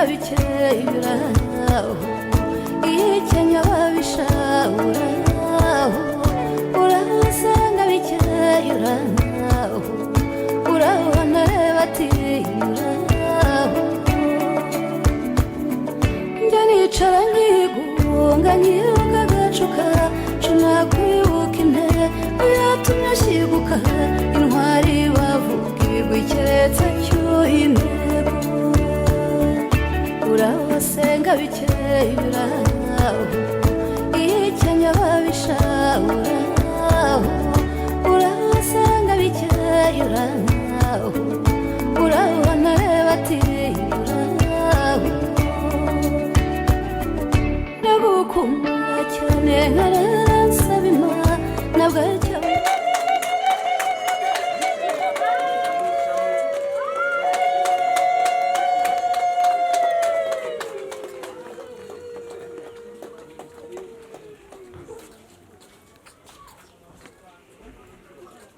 Urasenga bikeye uraho, ikenya babisha uraho, urasenga bikeye uraho, urabona ati uraho. Njya nicara nkigunga nkibuka agacuka cunakwibuka intego yatumye ashyiguka intwari bavuga ibigwi keretse cyuha intego. Urasenga bikeye uraho, ikenya babisha uraho, urasenga bikeye uraho, urabona ati uraho. Ndagukunda cyane nkarara nsaba Imana bwacya.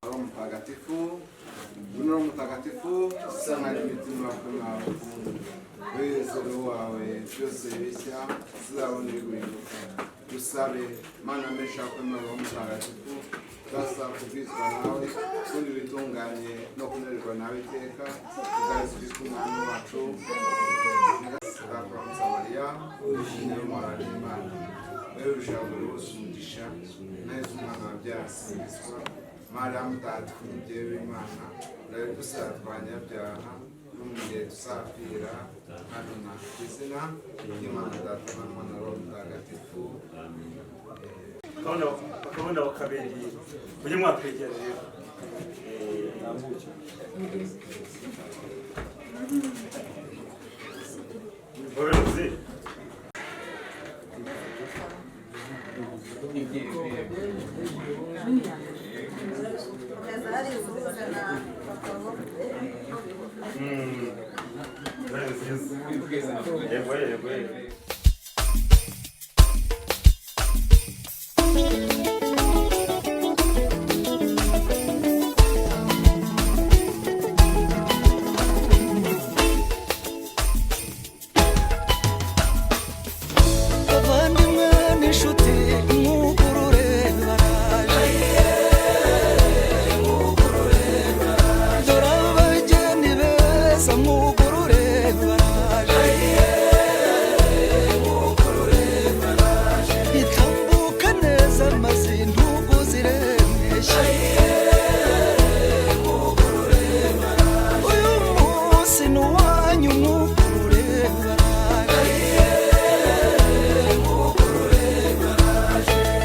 Roho Mtakatifu, Roho Mtakatifu, sana imitima wese wawe byose bishya tuzabona guhinduka. Dusabe Mana mbesha kwema Roho Mutagatifu, turasaba kubwizwa nawe kundi bitunganye no kunererwa nawe iteka kubwa Yesu Kristo Umwami wacu. Nyagasani Mariya, wishimye umwana w'Imana, wewe ushabura bose umugisha, na Yesu umwana wabyaye asingizwa. Mariya mutagatifu mubyeyi w'Imana, urabidusaba twanyabyaha no mu gihe tuzapfira. Amina. Ku izina ry'Imana Data na Mwana na Roho Mutagatifu. Bakabona bakabegera, mujye mwakwegera rero. Babivuze. Yego yego yego. Abavandimwe n'inshuti mwugurure baraje, dore abageni beza mwugurure baraje, itambuka neza maze intugu ziremeshe, uyu munsi ni uwanyu mwugurure baraje,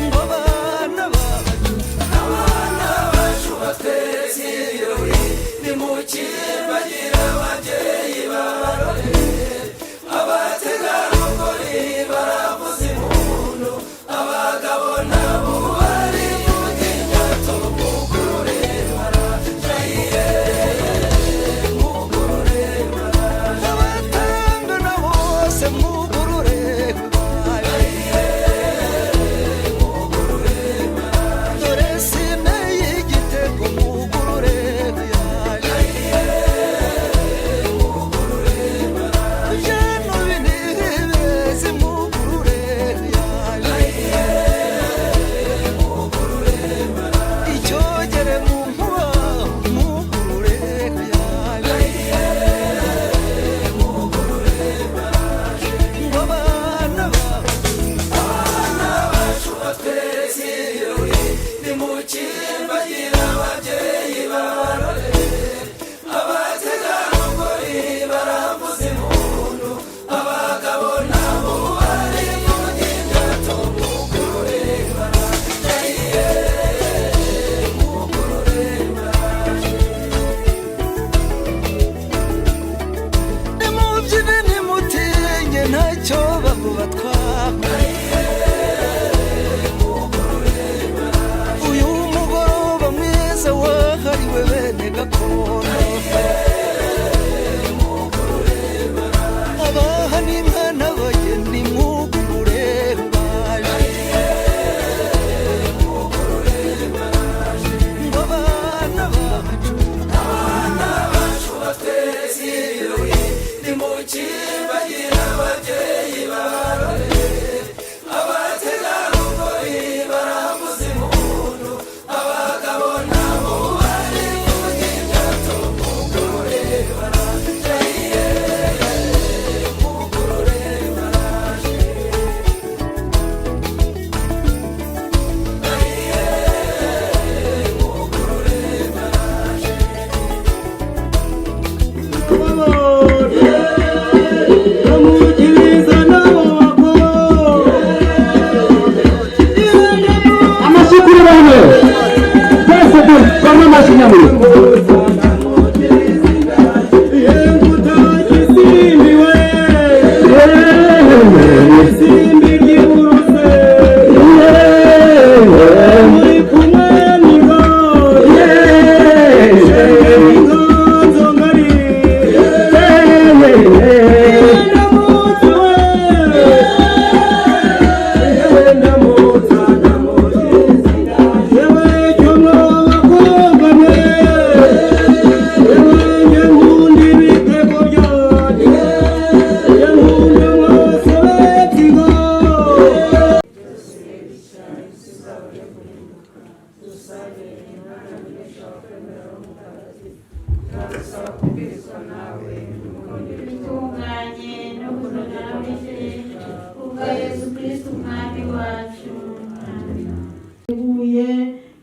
ngo abana bacu, abana bacu batetse ibirori, nimukimbagira ababyeyi barore, abategarugori baravuza impundu, abagabo nabo bari mu mugurure barajaye, mugurure baraje, abatangana bose mugurure baraje, dore sine y'igitego mugurure yaje, jeno binihebeze mugurure yaje, icyogere mu nkuba mugurure yaje, ngo abana bawe, abana bacu batetse ibirori, nimukimbagira ababyeyi barore, abategarugori baravuza impundu, abagabo nabo bari mu gikato mugurure barajaye, mugurure baraje. Nimubyine ntimutinye ntacyo babubatwara, uyu mugoroba mwiza wahariwe bene gakondo, abaha n'inka n'abageni mwugurure baje, ngo abana bacu, abana bacu batetse ibirori, nimukimbagira. Dusaba kubwirizwa nawe. Bitunganye no kunogera iteka kubwa Yesu Kristo Umwami wacu. Teguye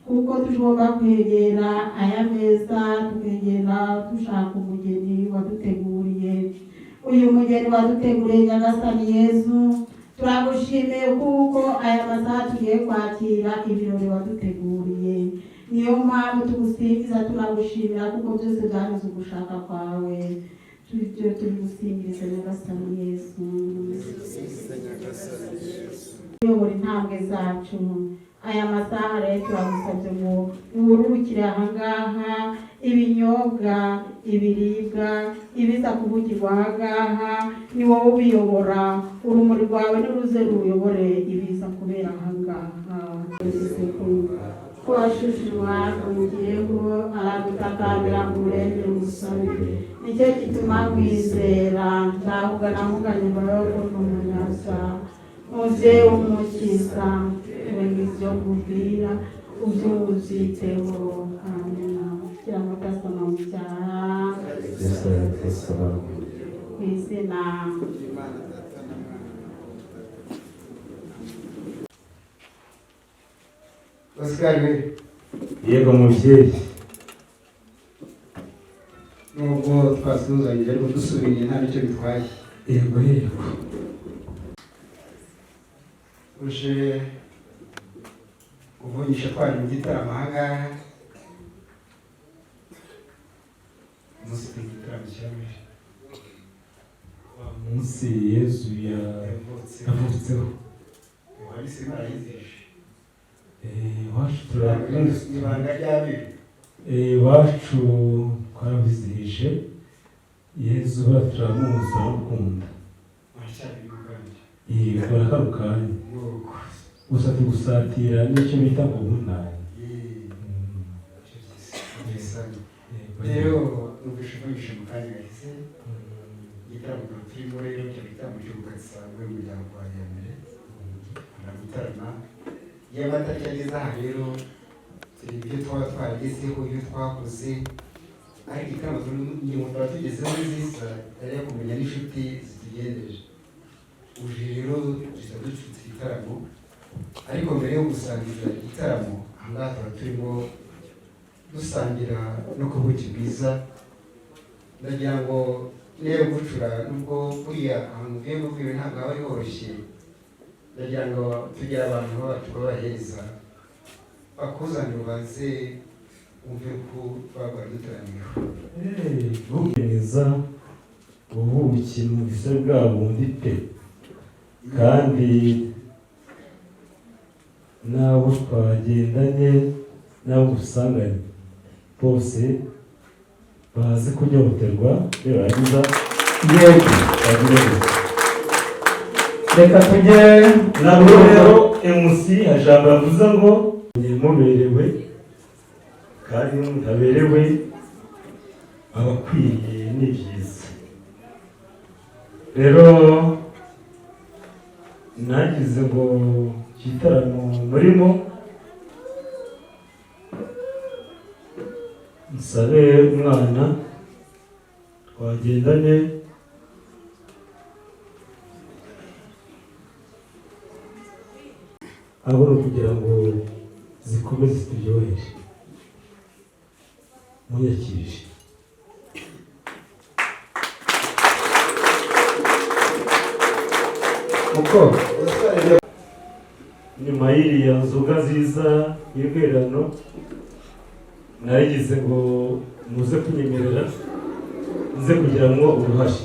kuko tugomba kwegera aya meza, tukegera dushaka umugeni waduteguriye. Uyu mugeni waduteguriye, Nyagasani Yezu, turagushimiye kuko aya masaha tugiye kwakira ibirori waduteguriye. Niyo mpamvu tugusingiza, tunagushimira kuko byose byanyuze ugushaka kwawe. Tubyo turi gusingiriza Nyagasani Yezu. Uyobora intambwe zacu aya masaha rero, turagusabye ngo wururukire ahangaha ibinyobwa, ibiribwa, ibiza kuvugirwa ahangaha. Ni wowe ubiyobora. Urumuri rwawe niruze ruyobore ibiza kubera ahangaha. Ko washushije umugiyeho aragutakambira ngo urengere umusore, nicyo gituma nkwizera. Nzahugana nkuganye nyuma yo kubona umunyabyaha. Mubyeyi w'Umukiza, renga ibyo nkubwira ubyiteho. Amina. Kugira ngo utasoma mu byaha ku izina Imana Data na Mwana na Roho Mutagatifu. Oscar we. Yego mubyeyi. Nubwo twasuhuzanyije ariko dusubiriye nta nicyo bitwaye. Yego. Uje uvunyisha twari mu gitaramo ahangaha, umunsi turi mu gitaramo cya Noheli. Wa munsi Yezu yavutse. Yavutseho. Wabise barayizije. Iwacu turabizi. Ibanga ry'abiru. Iwacu twarabizihije. Yezu turamuzi, turamukunda. Waracyari kandi. Yego, na kano kanya. Nuko. Gusa tugusatira n'icyo bita ngo ubunani. Rero numvise uvugisha mu kanya gahise igitaramo turimo rero, cyo gitaramo cy'ubukatsa bw'umuryango wa Yambere gutarama. Iyo amatariki ageze aha rero, turi ibyo twaba twaragezeho, ibyo twakoze, ariko igitaramo ingingo twaba tugezeho nziza yari iyo kumenya n'inshuti zitugendeje. Uje rero duhita ducutse igitaramo, ariko mbere yo gusangiza igitaramo aha ngaha, tuba turimo dusangira no ku buki bwiza. Ndagira ngo niba gucura, nubwo buriya ahantu uvuye mu bwiru ntabwo haba horoshye, ndagira ngo tugire abantu bacu babahereza bakuzanira, ubanze wumve ko twagwa dutaramiwe. Bukemeza ubuki numvise bwa bundi pe, kandi n'abo twagendanye n'abo dusanganye bose bazi kunyoterwa, nibarangiza bagire gutya. Reka tujye. Nabwo rero MC hajambo yavuze ngo muberewe, kandi mutaberewe abakwiye ni byiza. Rero nagize ngo igitaramo murimo nsabe umwana twagendanye. Aho ni ukugira ngo zikomeze zituryohere, munyakije. Uko Nyuma y'iriya nzoga nziza y'urwererano, narigize ngo muze kunyemerera nze kugiramo uruhare.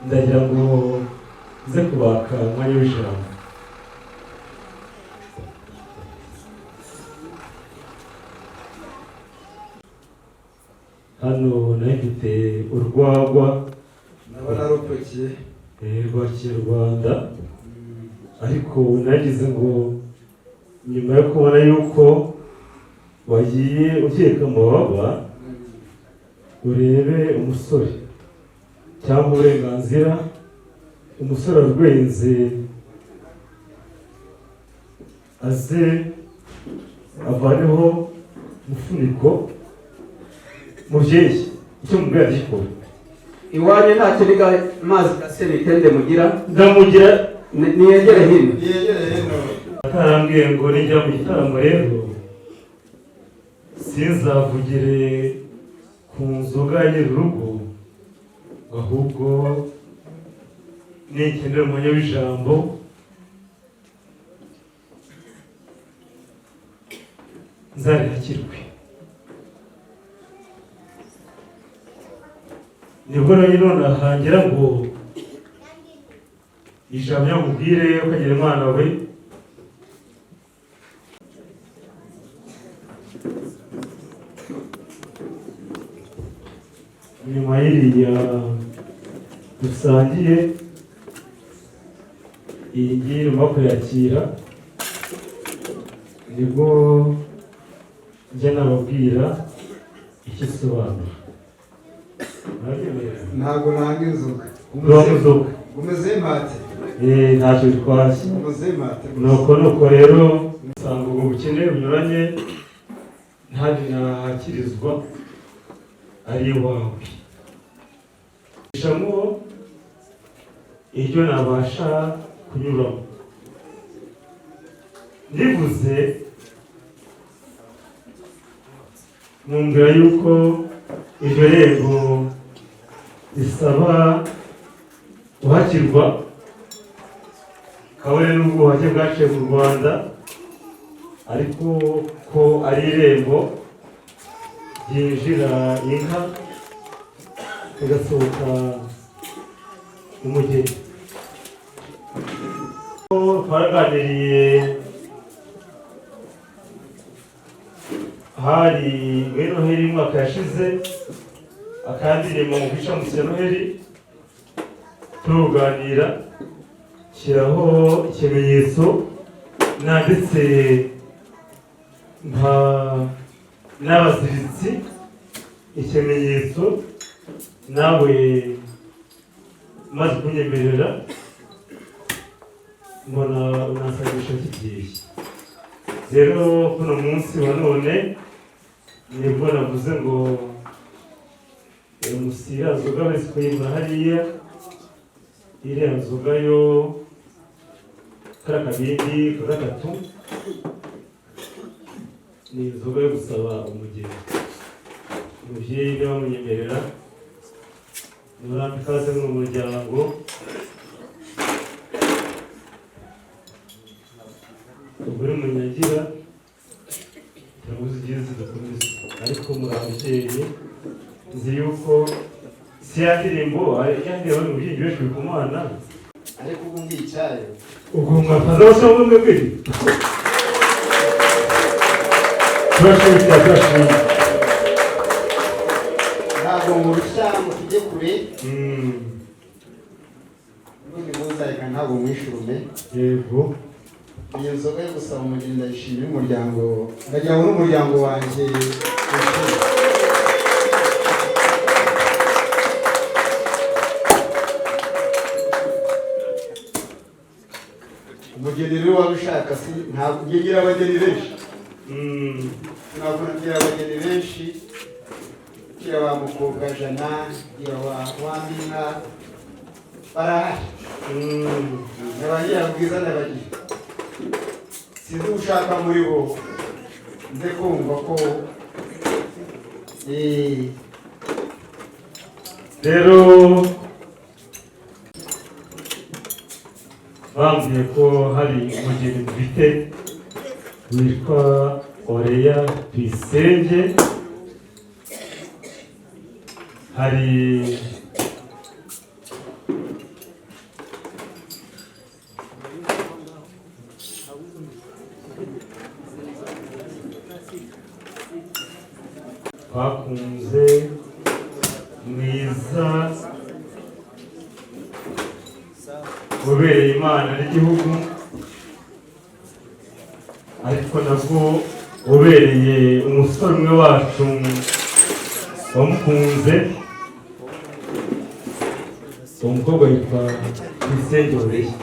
Ndagira ngo nze kubaka umwanya w'ijambo. Hano nayo mfite urwagwa. Ndabona rupakiye. Rwa kinyarwanda, ariko nagize ngo nyuma yo kubona yuko wagiye ukeka amababa, urebe umusore cyangwa uburenganzira umusore arwenze aze avaneho umufuniko. Mubyeyi, icyo mubwira gikora. Iwanyu nta kiniga mazi ya semitende mugira? Ndamugira. Niyegere hino. Yegere hino. Atarambwiye ngo nijya mu gitaramo rero sinzavugire ku nzoga ya nyir'urugo, ahubwo nikenera umwanya w'ijambo nzarihakirwe. Nibwo rero nonaha ngira ngo ijambo nyamubwire ukagira umwana we. Nyuma y'iriya dusangiye, iyi ngiyi nyuma yo kuyakira, nibwo njya nababwira icyo isobanura. Murabyemera? Ntabwo nanga inzoga. Ntabwo inzoga. Umuzimate. Ntacyo bitwaye. Umuzimate. Nuko rero usanga ubwo bukene bunyuranye ntandi nahakirizwa ari iwawe, ishamo iryo nabasha kunyuramo ndivuze, mwumvira yuko iryo rembo risaba guhakirwa, kabone n'ubwo ubuhake bwaciye mu Rwanda, ariko ko ari irembo ryinjira inka rigasohoka umugeni. Twaraganiriye, hari muri Noheli y'umwaka yashize, akandirimbo mu kwica ya Noheli tuganira, shyiraho ikimenyetso nanditse nka n'abaziritsi ikimenyetso, nawe maze kunyemerera mbona unansabisha kigiye. Rero kuno munsi wa none nibwo navuze ngo musira nzoga wese kuyibura hariya, iriya nzoga yo kariya kabindi ka gatatu ni inzoga yo gusaba umugeni. Umubyeyi niba munyemerera murampe ikaze mu muryango. Ubwo uri munyagira turabuze igihe dukomeza, ariko muri ababyeyi nzi yuko si ya ndirimbo, ya ndirimbo ni umubyeyi wese ku mwana. Ariko ubu ngicaye. Ubwo mwafaza bose bamwe mwebwe turashimye, turashimye. Ntabwo murushya ngo tujye kure. Ubundi muzareka ntabwo mwishurume. Yego. Iyo nzoga yo gusaba umugeni ndayishimira umuryango, ndagira ngo n'umuryango wanjye wishime. Umugeni rero waba ushaka, si ntabwo njye ngira abageni benshi. Ntabwo ngira abageni benshi, ngira wa mukobwa jana, ngira wa wambinka, barahari. Nabagira bwiza ndabagira. Sinzi ushaka muri bo, nze kumva ko Rero bambwiye ko hari umugeni mufite witwa Oreya Tuyisenge, hari twakunze mwiza ubereye Imana n'igihugu, ariko nabwo ubereye umusore umwe wacu wamukunze. Uwo mukobwa yitwa Tuyisenge Oreya,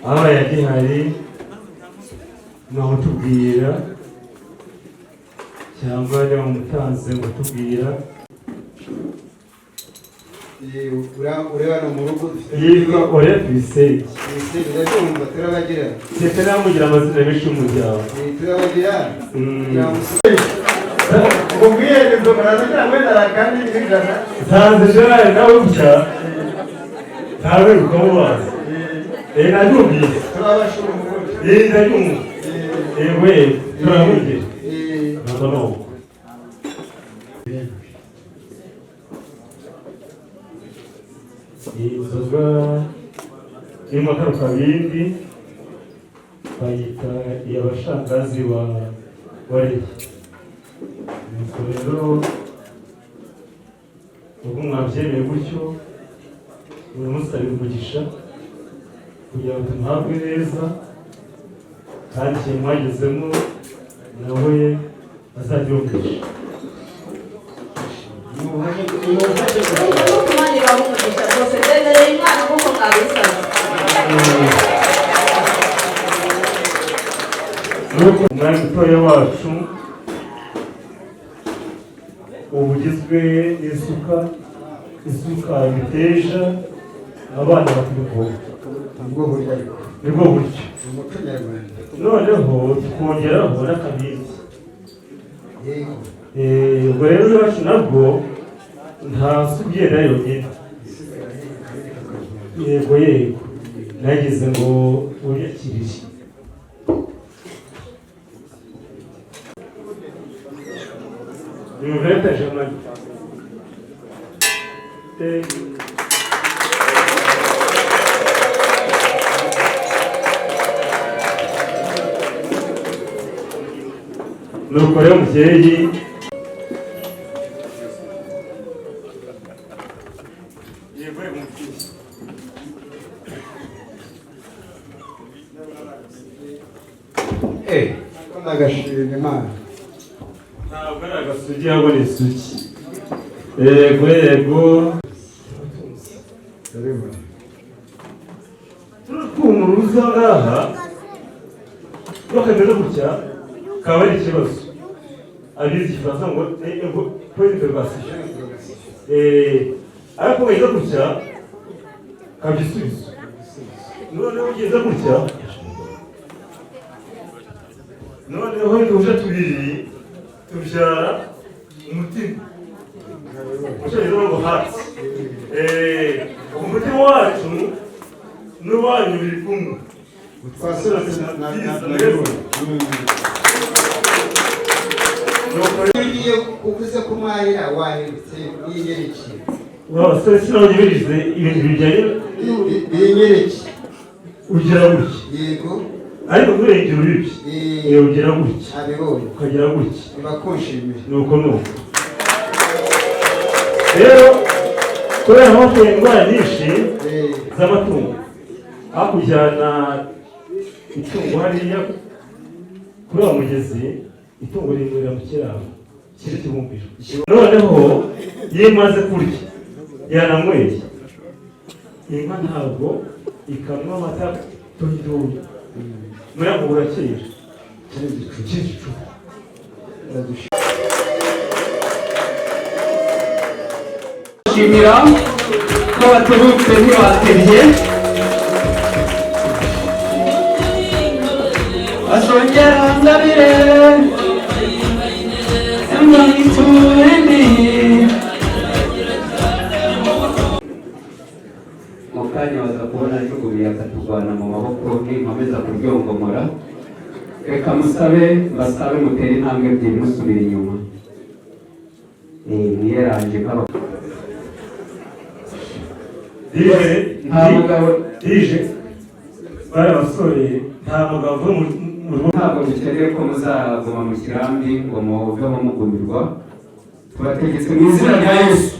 abaye agihari mwamutubwira Cyangwa niba mutanze ngo tubwira. Ureba no mu rugo dufite. Yitwa Oya Tuyisenge. Tuyisenge, ndabyumva, turabagira. Ndetse namugira amazina menshi y'umuryango. Turabagira. Ubwiherero muraza wenda kandi n'ijana. Nsanze Gerard nawe gutya ntawe ukamubaza. Nabyumvise. Turabashumbuye. Ndabyumva. Yego, turamugira. Ntabwo ni uko. Iyi nzoga irimo kano kabindi bayita iy'abashangazi wa Reya. Nuko rero ubwo mwabyemeye gutyo, muramusabira umugisha kugira ngo tumuhabwe neza, kandi ikintu mwagezemo nawe azajya umugisha. Imana ibahe umugisha rwose, bemereye Imana nk'uko mwabisabye. Nuko umwanya mutoya wacu ubu ugizwe n'isuka, isuka, imiteja, abana bakabivoma. Nibwo buryo ariko. Nibwo buryo. Umuco nyarwanda. Noneho tukongeraho n'akabindi. Yego. Ubwo rero iwacu nabwo nta suka igenda yonyine. Yego, nagize ngo uyakiriye. Nimuvete jamani. Nuko rero mubyeyi, yego mubyeyi. Ndagashima Imana. Ntabwo ari agasugi, ahubwo ni isugi. Yego. Ndabibona. Turi ruza ngaha bakameze gutya kaba ari ikibazo. Abize Igifaransa ngo point d'interrogation. Ariko bageze gutya kaba igisubizo. Noneho ugeze gutya, noneho duhuje tubiri tubyara umutima. Mu Cyongereza ngo heart. Umutima wacu n'uwanyu biri kumwe. Twasorotse na Iyo ugiye ukuze kumwahira wahindutse yinyereke. Abasore sinabonye bize ibintu bijyanye. Binyereke. Ugira gutya. Yego. Ariko nturengere ubibi. Ugira gutya. Abibonye. Ukagira gutya. Bibakunshimira. Nuko rero kubera hateye indwara nyinshi z'amatungo, hakujyana itungo hariya kuri wa mugezi, itungo rinywera mu kiraro kiri kibumbiro. Noneho iyo imaze kurya yananyweye, inka ntabwo ikamwa amata tuyiduye muri ako burakera cy'igicu. Shimira ko baturutse ntibatebye, bashongera ngabire imyiturire. Mu kanya baza kubona ajugumiye akatuvana mu maboko ninkomeza kuryongomora. Reka musabe, basabe mutere intambwe ebyiri musubira inyuma. Mwiyeranje nk'aba. Nta mugabo. Dije, bari abasore, nta mugabo uva mu rugo. Ntabwo dukeneye ko muzaguma mu kirambi ngo muveho mugumirwa. Tubategetse mu izina rya Yesu,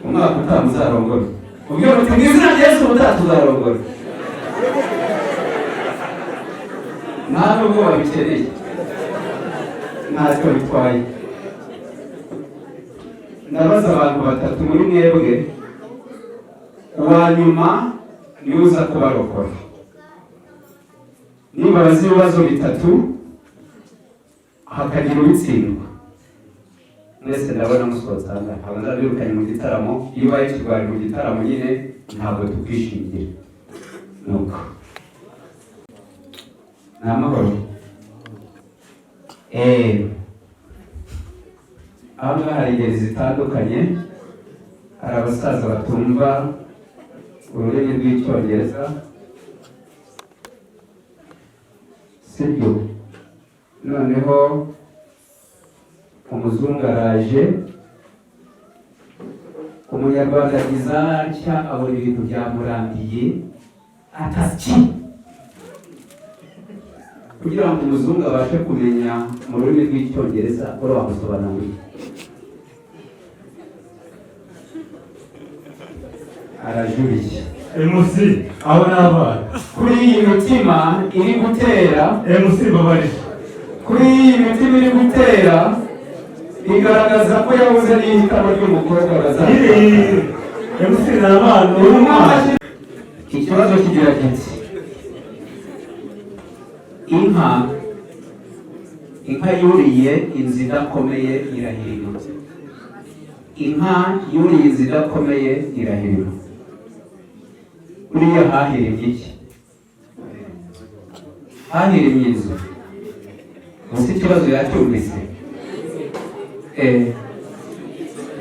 umwaka utaha muzarongora. Ubwira muti: "Mu izina rya Yesu, ubutaha tuzarongora." Nta nubwo babikeneye, ntacyo bitwaye. Ndabaza abantu batatu muri mwebwe, uwa nyuma niwe uza kubarokora. Nibabaza ibibazo bitatu hakagira ubitsindwa. Mwese ndabona musohotse aha ngaha, ntabwo nzabirukanye mu gitaramo. Iyo ubaye ikigwari mu gitaramo nyine ntabwo tukwishingira. Nuko ni amahoro. Aha ngaha hari ingeri zitandukanye. Hari abasaza batumva ururimi rw'Icyongereza, sibyo? Noneho umuzungu araje, umunyarwanda agize atya abona ibintu byamurambiye, ataki kugira ngo umuzungu abashe kumenya mu rurimi rw'Icyongereza, uri wamusobanuriye arajuriye. MC, aho n'abana. Kuri iyi mitima iri gutera, MC, mbabarira. Kuri iyi mitima iri gutera igaragaza ko yabuze n'ihitamo ry'umukobwa bazashaka. MC, ni abana, uri umwana. Ikibazo kigira kiti: inka yuriye inzu idakomeye irahirima. Inka yuriye inzu idakomeye irahirima. Buriya hahirimye iki? Hahirimye inzu. Gusa ikibazo yacyumvise.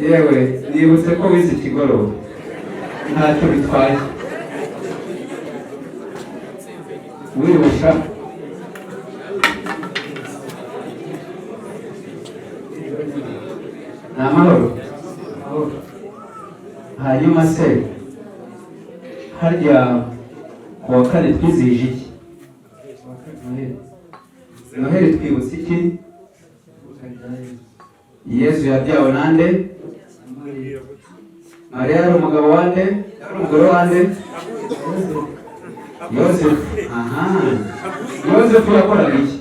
Yewe, nibutse ko wize ikigoroba, ntacyo bitwaye. Wirusha ni amahoro. Hanyuma se harya ku wa kane twizihije iki? Noheli. Twibutse iki? Yezu yabyawe nande? Mariya yari umugabo wande? Yari umugore wande? Yosefu. Aha, Yosefu yakoraga iki?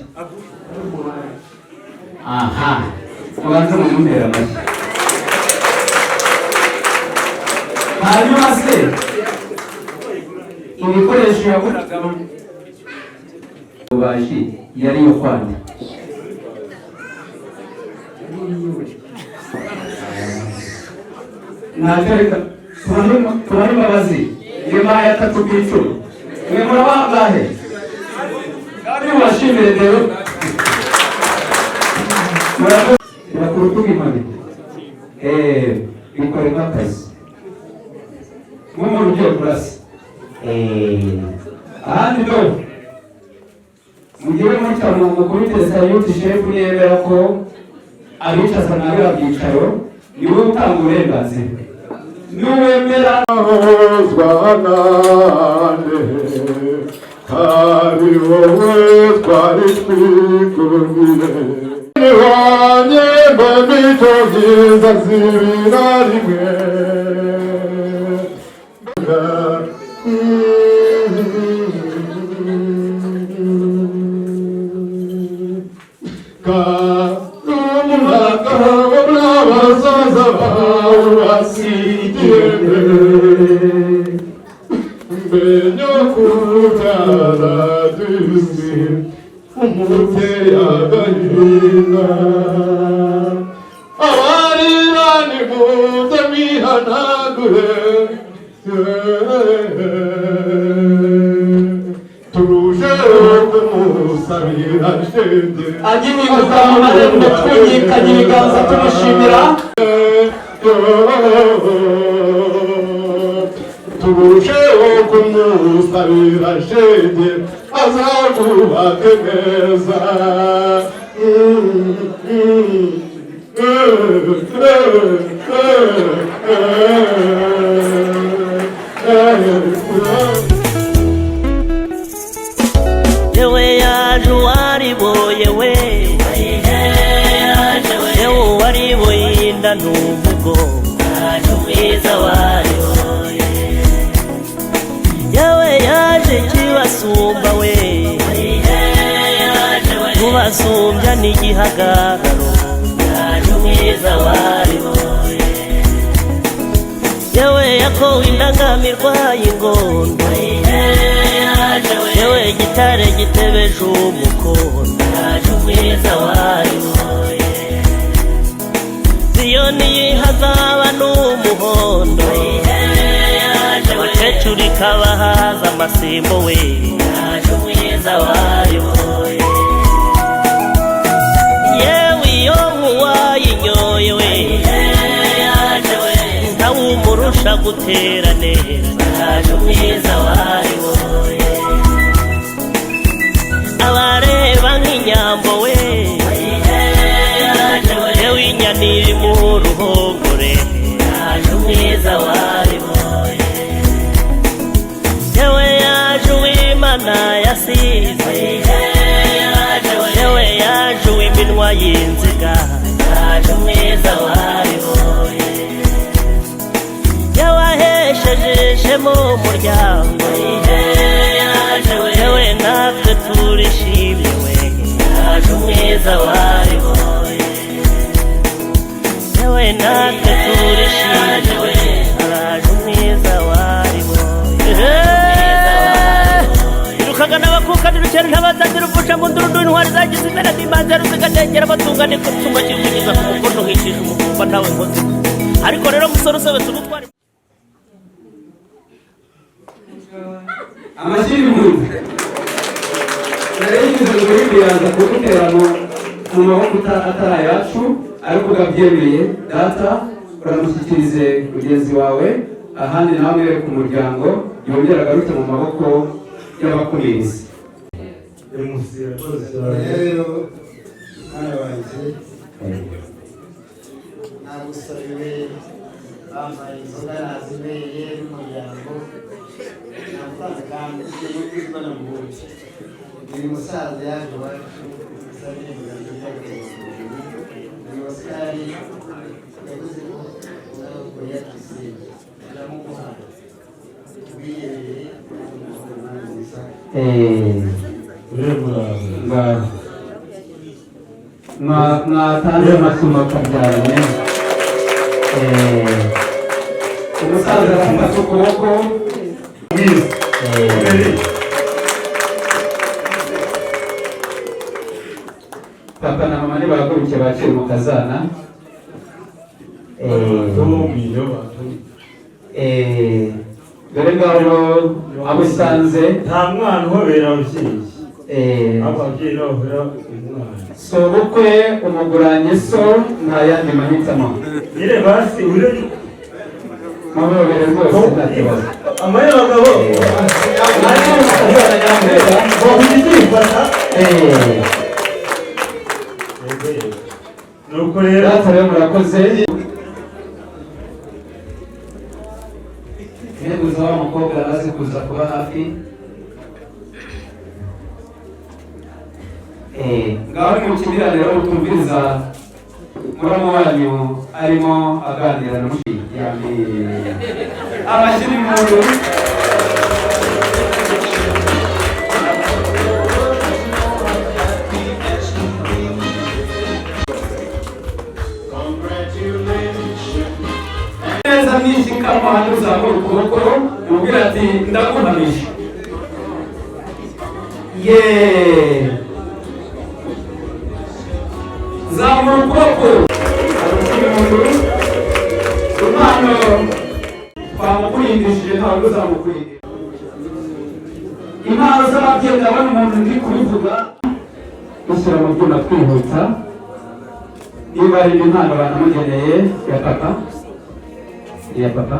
Aha, mubanze mumumpera amashyi. Hanyuma se ibikoresho yaguragamo ububaji yari iyo kwanda? Ntacyo, reka tubahe imbabazi. Nyuma ya 3 ku icumi, mwe murabangahe? Kandi mubashimire rero, murakoze. Ku rutugu inkoni, bikore nk'akazi, nk'umuntu ugiye kurasa. Ahandi do mugire mutya mukubite sayuti. Shefu niyemera ko abicaza nka biriya byicaro, niwe utanga uburenganzira, niwemera. Nande kari wowe twari twikundiye niwanye mbamico byiza zibira rimwe. N'abazaza bawe basigiye mbenyo kubyara dusi umuteye agahinda abarira nimuze mwihanagure turusheho kumusabira shenge. Agihinguka mu marembo, twungikanye ibiganza tumushimira. Turusheho kumusabira shenge azakubake neza. Yewe yaje uwariboye we, yewe uwariboye inda n'umugongo, yewe yaje kibasumba we, kubasumbya n'igihagararo, yewe yakowe indangamirwa y'ingondo, yewe gitare gitebeje umukondo. Siyoni yihazaba n'umuhondo, abakecuru ikabahaza amasimbo we. Yaje umwiza wayo, yewe iyo nkuwayinyoye we, ntawumurusha gutera neza. Yaje umwiza wayo, abareba nk'inyambo we, yewe inyana iri mu ruhongore. Yaje umwiza wayo, yewe yaje uw'Imana yasize, yewe yaje uw'iminwa y'inziga. Yaje umwiza wayo, yewe ahesheje ishema umuryango, yewe natwe turishimye we. Yaje umwiza wayo, yewe natwe turishimye we. Araje umwiza wayo. Irukaga n'abakuka n'urukero ntabazanira uvusha mu ndurundu, intwari zagize imena n'imanza ruzigatengera abatungane ku cyuma kivugiza ku mukono hicisha umuvumba ntawe nkoze. Ariko rero musore usobetse ubutwari. Amashyi y'impunzi nari yigize ngo yaza kudutera mu maboko atari ayacu, ariko ukabyemeye data uramushyikirize mugenzi wawe, ahandi nawe mwereke umuryango yongere agaruke mu maboko y'abakumizi. Rero mwana wanjye, nagusabiwe bambaye inzoga nazinyweye n'umuryango namutanze, kandi n'ubwiza namuhuje. Uyu musaza yaje iwacu usabye uyu Osikari yavuze ko nawe yatusinze turamuguha ubwiherere nziza. Mwatanze amasumo akabyaranye. Umusaza arafata ukuboko. Papa na mama nibahaguruke bakire umukazana. Dore ngaho abo usanze. Nta mwana uhobera ababyeyi, ababyeyi bahobera umwana. So bukwe umuguranye, so nta yandi mahitamo. Nyine basi ure muhobere rwose nta kibazo. Amaye abagabo. Mwakire umukazana nyamuneka. Nuko rero data rero murakoze. Integuza wa mukobwa arazi kuza kuba hafi. Ngaho nimukimirane rero mutumviriza muramu wanyu arimo aganira na mushiki. Amashyi n'impundu. Neza myinshi kamuhanda uzamura ukuboko umubwira ati ndaguhamije. Yeee, zamura ukuboko. Impano twamukurindishije ntabwo uzamukurindira. Impano z'ababyeyi, ndabona umuntu ndi kubivuga dushyira mu byuma twihuta. Niba ari impano banamugeneye ya papa, ya papa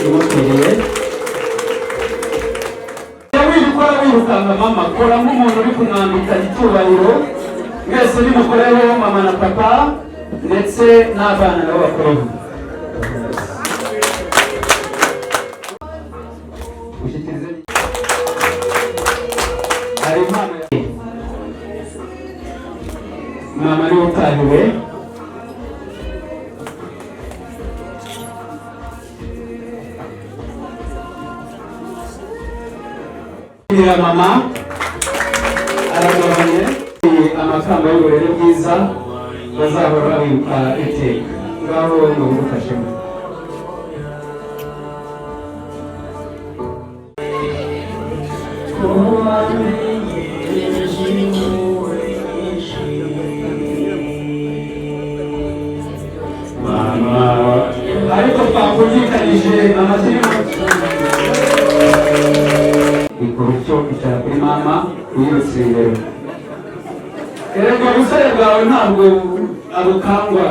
imukwiriye. Wibikora wirukanga mama, kora nk'umuntu uri kumwambika icyubahiro. Mwese nimukoreho, mama na papa ndetse n'abana nabo bakoreho. Ushyikirize hari impano ya mama niwe utahiwe. Ya mama aragabanye amakamba y'uburere bwiza bazahora bibuka iteka. Ngaho ngo bigufashemo. Twumvikanije amashyi. Ikora utyo, icara kuri mama wiyirutse. Erega ubusore bwawe ntabwo abukangwa.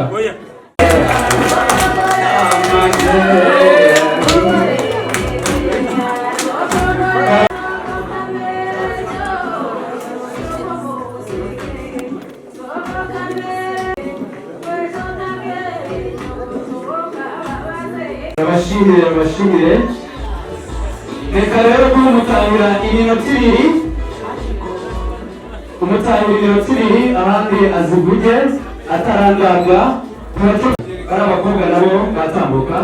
Abashimire, abashimire. Reka rero kuba umutangira iminota 2, umutangira iminota 2, abandi azivuge atarangaga. Bari abakobwa nabo batambuka.